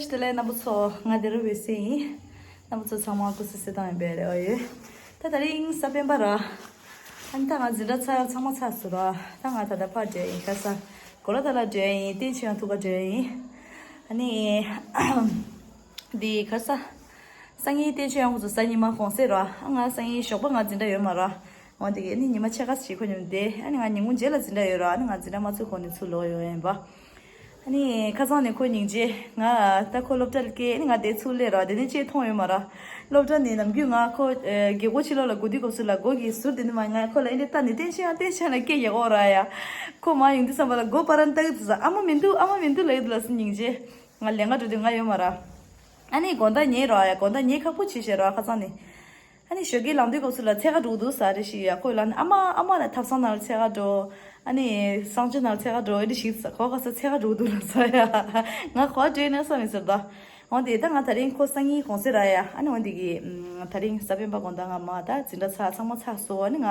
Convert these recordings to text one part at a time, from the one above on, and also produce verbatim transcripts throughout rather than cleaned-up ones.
བདེ་ལེགས་རྣམ་པ་ཚོ། ང་བདེ་རབ་འོད་ཟེར་ཡིན། རྣམ་པ་ཚོ་ཚང་མ་སྐུ་གཟུགས་གསལ་ཐང་ཡིན་པའི་རེ་བ་ཡོད། ད་དེ་རིང་གཟའ་སྤེན་པ་ར། ཨ་ནི་ད་ང་འཛིན་གྲྭ་ཚར་ཚང་མ་ཚར་སོང་ར། ད་ང་ད་ལྟ་ཕར་འགྲོ་ཡིན། ག་ས། གོ་ལ་ད་ལ་འགྲོ་ཡིན། བསྟན་ཆོས་ཡང་ཐུག་ག་འགྲོ་ཡིན། ཨ་ནི། འདི་ག་ས། སང་ཉིན་བསྟན་ཆོས་ཡང་ཁོང་ཚོ་གཟའ་ཉི་མ་གུང་སེང་ར། ཨ་ང་སང་ཉིན་ཞོགས་པ་ང་འཛིན་གྲྭ་ཡོད་མ་ར། འོན་ཏེ་ཨ་ནི་ཉི་མ་ཕྱེད་ཀ་ཞིག་ཁོ་མཉམ་བསྡད། ཨ་ནི་ང་ཉིན་གུང་རྗེས་ལ་འཛིན་གྲྭ་ཡོད་ར། ཨ་ནི་ང་འཛིན་གྲྭ་མ་ཚུགས་གོང་ནས་ཚུར་ལོག་ཡོང་ཡིན་པ། ཨ་ནི་ཁ་སང་ནས་ཁོ་སྙིང་རྗེ། ང་ད་ཁོ་སློབ་གྲྭ་ལ་སྐྱེལ། ཨ་ནི་ང་དེ་ཚུར་སླེབས་ར། དེ་ནས་ཅིག་མཐོང་ཡོད་མ་ར། སློབ་གྲྭ་ནས་ནམ་རྒྱུན་ང་ཁོ་ཨེ་རྒྱལ་སྒོ་ཕྱི་ལོགས་ལ་སྒུག་དུས་སྐབས་སུ་ལ་སྒོ་གི་ཟུར་དེ་ནས་མ་ང་ཁོ་ལ་ཨེ་འདྲ་ལྟ་ནས་བསྟན་ཆོས་ཡང་བསྟན་ཆོས་ཡང་ལ་སྐད་རྒྱག་འོ་ར་ཡ། ཁོ་མ་ཡོང་དུས་ཙམ་པ་ལ་སྒོ་ཕར་ར་ལྟ་གི་འདུག་ས། ཨ་མ་མི་འདུག་ཨ་མ་མི་འདུག་ལབ་ཀྱི་འདུག་ལ་སི་སྙིང་རྗེ། ང་ལས་ཀ་འགྲོ་དུས་ང་ཡོད་མ་ར། ཨ་ནི་དགོང་དག་ཉལ་ར་ཡ། དགོང་དག་ཉལ་ཁག་པོ་བྱས་བྱས་ར་ཁ་སང་ནས། ཨ་ནི་ཞོགས་ཀས་ལངས་དུས་སྐབས་སུ་ལ་འཚོལ་ག་འགྲོ་གི་འདུག་ས་རེ་ཞིག་ཡ། ཁོས་ལབ་ནི་ཨ་མ་ཨ་མ་ལ་ཐབ་ཚང་ནང་ལ་འཚོལ་ག་འགྲོ། ཨ་ནི་གསང་སྤྱོད་ནང་ལ་འཚོལ་ག་འགྲོ་ཨེ་འདྲ་ཞིག་ས། གོ་ག་ས་འཚོལ་ག་འགྲོ་གི་འདུག་ལབ་ས་ཡ། ང་གོ་བ་འདྲེན་ན་བསམ་ཡིན་ཟེར་ད། འོན་ཏེ་ད་ང་དེ་རིང་ཁོ་སང་ཉིན་གུང་སེང་ར་ཡ། ཨ་ནི་འོན་ཏེ་གི་ཨམ། དེ་རིང་གཟའ་སྤེན་པ་དགོང་དག་ང་མ་ད་འཛིན་གྲྭ་ཚར་ཚང་མ་ཚར་སོང་། ཨ་ནི་ང་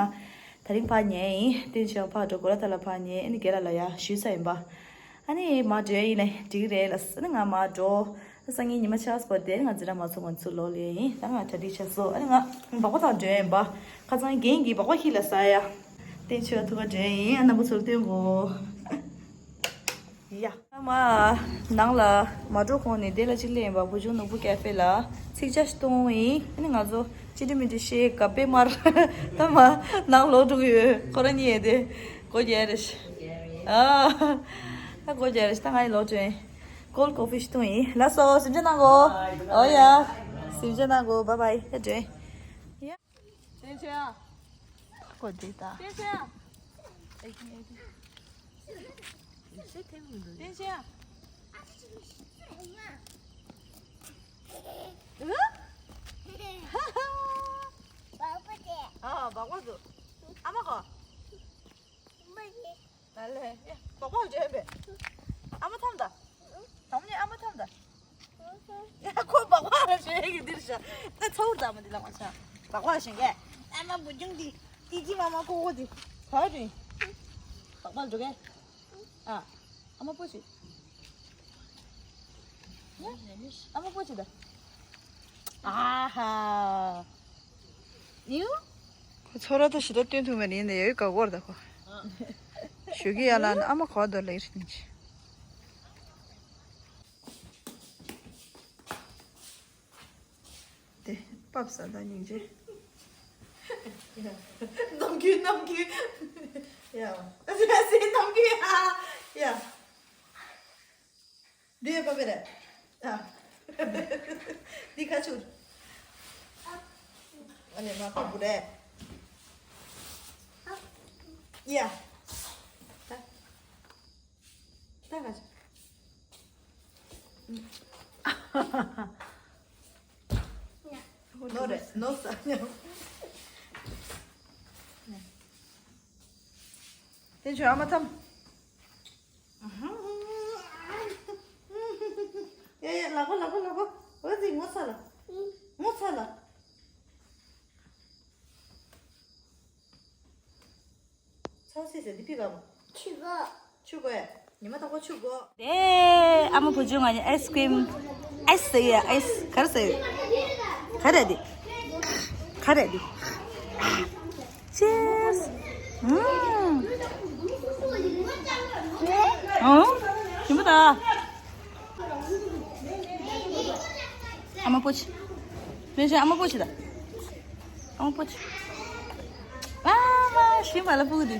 དེ་རིང་ཕར་ཉལ་ཡིན། བསྟན་ཆོས་ཡང་ཕར་འགྲོ། གོ་ལ་ད་ལ་ཕར་ཉལ། ཨ་ནི་རྒན་ལགས་ལ་ཡ་ཞུས་ཚར་ཡིན་པ། ཨ་ནི་མར་འགྲོ་ཡ་ཡིན་ནའི་འགྲིག་རེད་ལ། ཨ་ནི་ང་མར་འགྲོ། སང་ཉིན་ཉི་མ་ཕྱེད་ཀ་བར་དེ་ང་འཛིན་གྲྭ་མ་ཚུགས་གོང་ཚུར་ལོག་ལེ་ཡིན། ད་ང་གྲ་སྒྲིག་བྱས་སོང་། ཨ་ནི་ང་སྦག་སྦག་དང་འགྲོ་ཡ་ཡིན་པ། ཁ་སང་རྒན་གྱིས་སྦག་སྦག་ཁྱེར་ལ་ཟ་ཡ། བསྟན་ཆོས་ཐུག་ག་འགྲོ་ཡ་ཡིན། ཨ་རྣམ་པ་ཚོར་སྟོན་གོ། ཡ། ཨ་མ། ནང་ལ་མ་འགྲོ་གོང་ནས་དེ་ལ་གཅིག་སླེབས་ཡིན་པ། བུ་ཆུང་ནོར་བུ་ཀེ་ཧྥེ་ལ་ཚིག་ཇ་ཞིག་བཏུང་ཡིན། ཨ་ནི་ང་ཚོ་ཅི་འདྲ་མི་འདྲ་བཤད་ག་པེ་མར་ད་མ་ནང་ལོག་འགྲོ་གི་ཡོད། ཁོ་རང་གཉིས་ཡོད་དེ་སྒོ་རྒྱག་རེད་ཤག་ཨ། ད་སྒོ་རྒྱག་རེད་ཤག་ད་ང་ཡི་ལོག་འགྲོ་ཡིན། ཀོལ་ཀོ་ཕི་ཞིག་བཏུང་ཡིན། ལགས་སོ། གཟིམ་འཇག་གནང་གོ། ཨོ་ཡ། གཟིམ་འཇག་གནང་གོ། བྷའི་བྷའི། ད་འགྲོ་ཡིན། བསྟན་ཆོས། ཁོ་འདི་ད། བསྟན་ཆོས། བསྟན་ཆོས། ཨ། སྦག་སྦག་འདུག་ཨ་མ་གོ། ད་ལེ། ཡ། སྦག་སྦག་བྱས་པས། ཨ་མ་ཐམ་ད། དམ་ནི་ཨ་མ་ཐམ་ད། ཡ། ཁོ་སྦག་སྦག་ལ་ཞོན་གི་འདིར་ཤ། ད་ཚ་བོར་ད་མ་འདི་ལ་མ་ཆ། སྦག་སྦག་ཞོན་གི། ཨ་མ་བུ་ཆུང་འདི། ཏི་ཏི་མ་མ་ཁོ་ཁོ་འདི། ག་བ་འགྲོ་ཡིན། སྦག་སྦག་འགྲོ་གི། ཨ། ཨ་མ་པོ་ཞིག་ཨ་མ་པོ་ཆེ་ད། ཨ་ཧ། ཡུ། ཁོ་ཚོ་ར་ད་ཞི་ད་སྟོན་ཐུབ་མེད་ཡིན་ནའི་ཡོད་ག་གོར་ད་ཁོ། ཞུ་གི་ཡ་ལ་ནི་ཨ་མ་གོ་ད་ལེགས་རིན་ཆེ། དེ་པབ་ས་ད་སྙིང་རྗེ། ནམ་རྒྱུན་ནམ་རྒྱུན། ཡ། ཨ་ཟེ་ཨ་ཟེ་ནམ་རྒྱུན་ཨ། ཡ། འདི་ཡོད་པ་མེད་རེད། ཨ། འདི་ཁ་ཆུ། ཨ་ནི་ང་ཁོ་བུ་རེད། ཡ། ད། ད་ཁ་ཆུ། ནོ་རེད་ནོ་ས་ཉོ། དེ་ཆོ་ཨ་མ་ཐམ། ཡ་ཡ། ལག་པ་ལག་པ་ལག་པ། འོ་ཙི་ངོ་ཚ་ལ། ངོ་ཚ་ལ། ཚ་སི་སི་འདི་ཕི་ག་མ། ཆུ་གོ། ཆུ་གོ་ཡ། ཉི་མ་དང་པོ་ཆུ་གོ། དེ་ཨ་མ་བུ་ཆུང་ང་གཉིས་ཨའི་སི་ཀྲིམ། ཨའི་སི་ཟེར་ཡ། ཨའི་སི་ག་རེ་ཟེར་ཡ། ག་རེ་འདི། ག་རེ་འདི། Cheers. ཨུམ། ཨོ། ཞིམ་པོ་ད། ཨ་མ་པོ་ཆེ། མེ་ཤ་ཨ་མ་པོ་ཆེ་ད། ཨ་མ་པོ་ཆེ། ཨ་མ་ཞིམ་པ་ལ་ཕུག་འདི།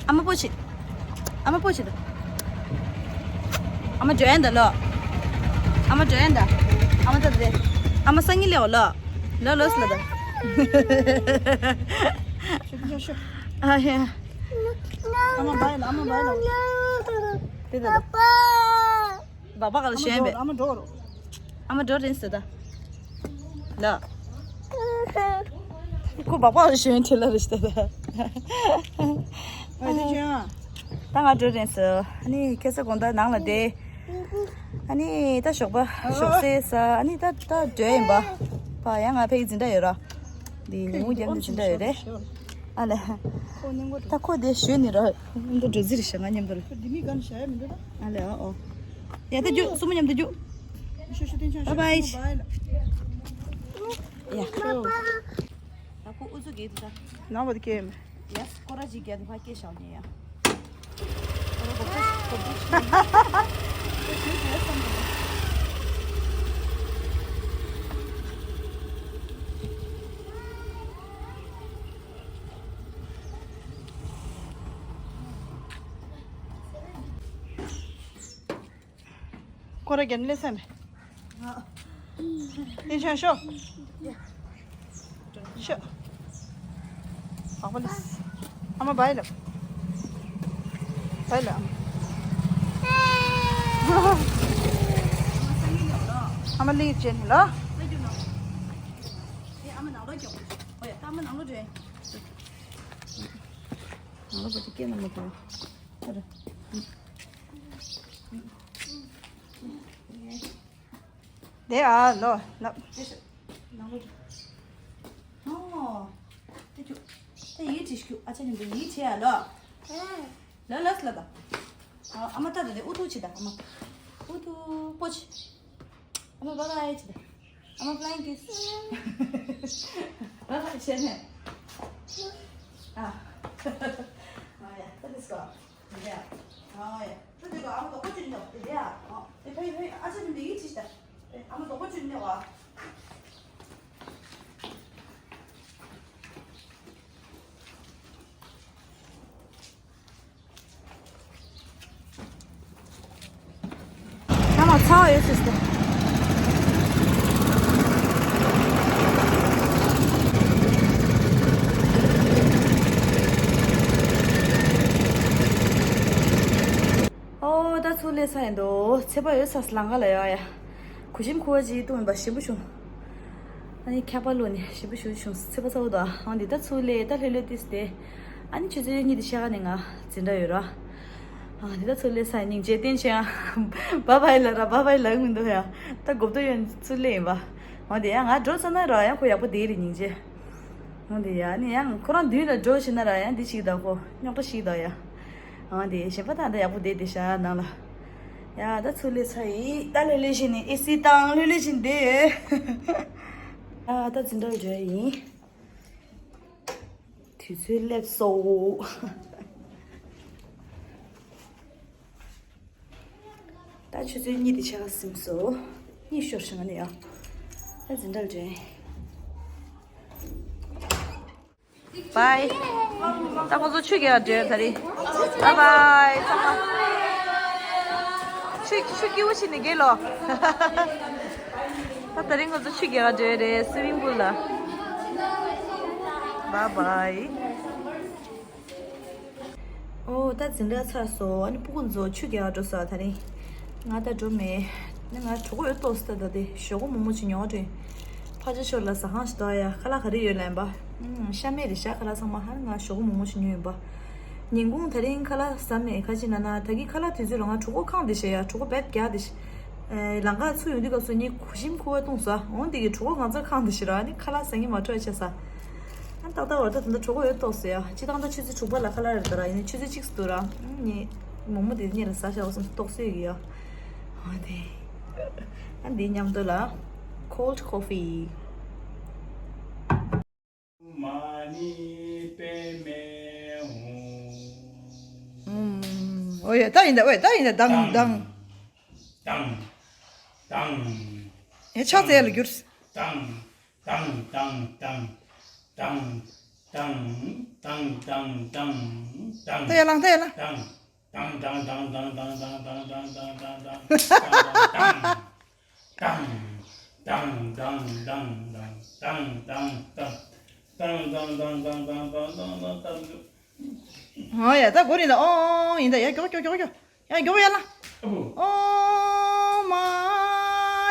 ཨ་མ་པོ་ཆེ། ཨ་མ་པོ་ཆེ་ད། ཨ་མ་འགྲོ་ཡན་ད་ལོ། ཨ་མ་འགྲོ་ཡན་ད། ཨ་མ་ད་དེ། ཨ་མ་སང་ཉིན་ལེའོ་ལོ། ལོ་ལོ་སི་ལ་ད། ཨ་ཧེ། ཨ་མ་བའི་ལ་ཨ་མ་བའི་ལ། དེ་ད་ད། སྦག་སྦག་ལ་ཞོན་པས། ཨ་མ་འགྲོ་རོ། ཨ་མ་འགྲོ་རིན་སི་ད། ལ། ཁོ་སྦག་སྦག་ལ་ཞོན་ཁྲེལ་ལ་རེ་ཞིག་ད། ཨ་ནི་ཞོན། ད་ང་འགྲོ་རིན་སི། ཨ་ནི་ཁ་སང་དགོང་དག་ནང་ལ་བསྡད། ཨ་ནི་ད་ཞོགས་པ་ཞོགས་ཟས་ཟ། ཨ་ནི་ད་ད་འགྲོ་ཡིན་པ། ཕ་ཡང་ང་ཕ་གི་འཛིན་གྲྭ་ཡོད་ར། འདི་ཉིན་གུང་རྒྱབ་འདི་འཛིན་གྲྭ་ཡོད་རེད། ཨ་ལས། ཁོ་མཉམ་གོ་ད་ཁོ་དེ་ཞོན་ནི་ར། མཉམ་དུ་འགྲོ་རྩིས་རེད་ཤག་ང་མཉམ་དུ་ར། ཁོ་འདི་མི་ག་ནས་བཞག་ཡ་མི་འདུག་ད། ཨ་ལས་ཨ་ཨོ། ཡ་ད་རྒྱུགས་སྲུ་མོ་མཉམ་དུ་རྒྱུགས། ཤོ་ཤོ་ཏིན་ཆང་ཤོ། བཱའི་བཱའི། ཡ། ད་ཁོ་ཨུ་ཚུགས་གས་འདུག་ད། ནང་བ་དེ་སྐྱེལ་མེད། ཡ་སྐོར་ར་ཅིག་རྒྱག་དེ་ཕར་སྐྱེལ་བཞག་ཉེ་ཡ། ཁོ་ར་རྒྱབ་ནས་སླེབས་ས་མེད། ཏིན་ཆང་ཤོ། ཤོ། ཨ་ཁོ་ལིས། ཨ་མ་བཱའི་ལབ། བཱའི་ལབ། ཨ་མ་ལིས་ཅན་ལ། ང་ལ་བ་ཅི་སྐད་ན་མ་ཐོང་། ཨ་ར། དེ་ཨ་ལོ་ལབ། ཨོ། དེ་ཁྱོད། དེ་ཡིད་ཆེས་ཁྱོད་ཨ་ཅག་ཉིན་པོ་ཡིད་ཆེས་ཨ་ལོ། ལ་ལ་ལ་ད། ཨ་མ་ད་ད་དེ་ཨུ་ཐུག་ཆི་ད་ཨ་མ། ཨུ་ཐུག་པོ་ཆི། ཨ་མ་བཱའི་བཱའི་ཆི་ད། ཨ་མ་flying kiss། བཱའི་བཱའི་བྱས་ནས། ཨ། ཨ་ཡ་ད་དེ་སྐོར། དེ་ཡ། ཨ་ཡ། ད་དེ་ག་ཨ་མ་དོག་པོ་བྱུང་ནས་དེ་ཡ། ཨ། དེ་ཕ་ཡི་ཕ་ཡི་ཨ་ཅག་ཉིན་པོ་ཡིད་ཆེས་ད། ཨ་མ་དོག་པོ་བྱུང་ནས་བ། ང་མ་ཚ་བ་ཡོད་ཟེར་ཟེར། ཨོ་ད་ཚུར་སླེབས་ཚར་ཡིན་འདུག་ཚད་པ་ཡོད་ས་ལང་ཀ་ལ་ཡོད་ཡ། གུས་ཤམ་ཁུ་བ་ཅིག་བཏུང་ཡིན་པ་ཞིམ་པོ་བྱུང་། ཨ་ནི་ཁྱད་པར་ལོ་ནི་ཞིམ་པོ་ཞུ་བྱུང་ཚེ་པ་ཚ་བོ་དང་ཨང་འདི་ལྟ་ཚུགས་ལས་ད་ལྷོད་ལྷོད་ཏིས་ཏེ། ཨ་ནི་ཆུ་ཚོད་གཉིས་དེ་ཤ་ཁ་ནས་ང་འཛིན་གྲྭ་ཡོད་ར། ཨ་འདི་ལྟ་ཚུགས་ལས་ས་སྙིང་རྗེ་བསྟན་ཆེ་ཨ། བཱའི་བཱའི་ལ་ར་བཱའི་བཱའི་ལ་མི་འདུག་ཡ། ད་གོབ་ཏོ་ཡོན་ཚུགས་ལས་ཡིན་པ། ཨང་འདི་ཡ་ང་འགྲོ་ས་ན་ར་ཡང་ཁོ་ཡག་པོ་བསྡད་རེད་སྙིང་རྗེ། ཨང་འདི་ཡ་ནི་ཡང་ཁོ་རང་མདུན་ལ་འགྲོ་ཤེས་ན་ར་ཡང་འདི་ཞིག་དང་ཁོ་རྙོག་དྲ་ཞིག་དང་ཡ། ཨང་དེ་གཞན་པ་དང་འདྲ་ཡག་པོ་བསྡད་བསྡད་ཤག་ནང་ལ། ཡ་ད་ཚུར་སླེབས་ཚར་ཡིན། ད་ལྷོད་ལྷོད་བྱས་ནས་ཨེ་སི་བཏང་ལྷོད་ལྷོད་བྱས་ནས་བསྡད། ཡ་ད་འཛིན་གྲྭ་ལ་འགྲོ་ཡ་ཡིན། དུས་ཚོད་སླེབས་སོང་། ད་ཆུ་ཚོད་གཉིས་དེ་ཆ་ལ་ཟིན་སོང་། གཉིས་ཤོར་ཤག་ནི་ཡ། ད་འཛིན་གྲྭ་ལ་འགྲོ་ཡ་ཡིན། བཱའི། ད་ཁོ་ཚོ་ཆུ་རྐྱལ་འགྲོ་ད་རེད། བཱའི་བཱའི་ཚང་མ། ཆུ་ཆུ་སྐྱིད་པོ་ཞིག་ནས་རྒྱལ་ལོ། ད་ད་རིང་ཁོ་ཚོ་ཆུ་རྐྱལ་འགྲོ་རེད་སུའི་མིང་པུལ་ལ། བཱའི་བཱའི། ཨོ་ད་འཛིན་གྲྭ་ཚར་སོང་། ཨ་ནི་སྤུ་གུ་ཚོ་ཆུ་རྐྱལ་འགྲོ་ས་ད་རིང་། ང་ད་འགྲོ་མེད། ནི་ང་གྲོད་ཁོག་ཡོད་ཏོག་ཙམ་ད་ད་དེ་ཞོགས་པ་མོག་མོག་ཅིག་ཉོ་བ་འགྲོ་ཡིན། ཕ་ཆ་ཤོར་ལ་ཟ་ཁང་ཞིག་འདུག་ཡ། ཁ་ལག་ག་རེ་ཡོད་ལབ་པ། ཨུམ་ཤ་མེད་རེད་ཤག་ཁ་ལག་ཚང་མ། ཧ་ནི་ང་ཞོགས་པ་མོག་མོག་ཅིག་ཉོས་ཡིན་པ། ཉིན་གུང་ད་རིང་ཁ་ལག་ཟ་མེད། ཁ་ཅིག་ན་ན་ད་གི་ཁ་ལག་དུས་ཚོད་ལ་ང་གྲོད་ཁོག་ཁེངས་བསྡད་ཤག་ཡ། གྲོད་ཁོག་བད་རྒྱགས་བསྡད་ཤག་ཨེ་ལམ་ཁ་ཚུར་ཡོང་དུས་སྐབས་སུ་ངས་གུས་ཤམ་ཁུ་བ་བཏུང་ཟ། འོ་འདི་གི་གྲོད་ཁོག་གང་ཚ་ཁེངས་བསྡད་ཤག་ར། ཨ་ནི་ཁ་ལག་ཟ་གི་མ་འཕྲོ་ཡ་ཆ་ས། ཨ་ཏག་ཏག་བར་ད་ད་ལྟ་གྲོད་ཁོག་ཡོད་ཏོག་ཙམ་ཡ། སྤྱིར་བཏང་ད་ཆུ་ཚོད་དྲུག་པ་ལ་ཁ་ལག་རེད་ད་ར། ཡིན་ནའི་ཆུ་ཚོད་གཅིག་ཙམ་འདུག་ར། ཨ་ནི་མོག་མོག་དེ་གཉིས་ལ་ཟ་བཞག་སོང་ཏོག་ཙམ་གི་ཡ། ཨ་དེ། ཨ་འདི་མཉམ་དུ་ལ་cold coffee། མ་ཎི་པདྨེ་ཧཱུྃ། ཨུམ། ཨོ་ཡ་ད་ཡིན་ད། ཨོ་ཡ་ད་ཡིན་ད། དང་དང་། དང་། དང་། ཡ་ཕྱག་འཚལ་ལ་གྱུར། དང་། དང་། དང་། དང་། ད་ཡ་ལང་ད་ཡ་ལང་། ཨོ་ཡ་ད་གོ་རིན་ད། ཨོ་ཡིན་ད། ཡ་མགྱོགས་མགྱོགས་མགྱོགས་མགྱོགས། ཡ་མགྱོགས་ཡ་ལ། ཨོ་མ་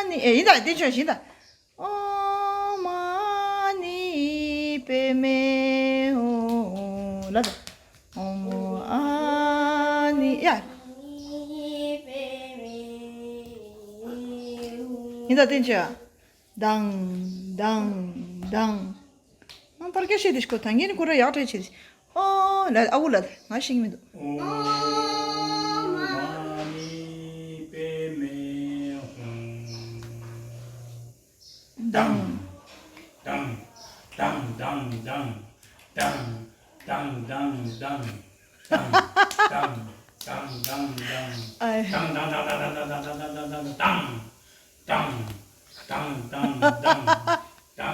ཎི། ཨེ་ཡིན་ད། དེ་ཆོས་ཡིན་ད། ཨོཾ་མ་ཎི་པདྨེ་ཧཱུྃ། ལ་ད། ཨོཾ་མ་ཎི། ཡ། ཡིན་ད་བསྟན་བྱ། དང་། དང་། དང་། ཨང་ པར་རྒྱག་བཤད་དེ་ཤི་ཁོ་ཐང་ངེད་ནི་ཁོ་ར་ཡག་བྲལ་ཆེ་རེད། ཨོ་ལ་ཨ་ཝུ་ལ་ང་ཤེས་ཀྱི་མི་འདུག་ཨོ་མ་ཎི་པདྨེ་ཧཱུྃ། དང་། དང་། དང་། དང་། དང་། དང་། དང་། དང་། དང་། དང་། དང་། དང་། དང་། དང་། ཨ། དང་། དང་། དང་།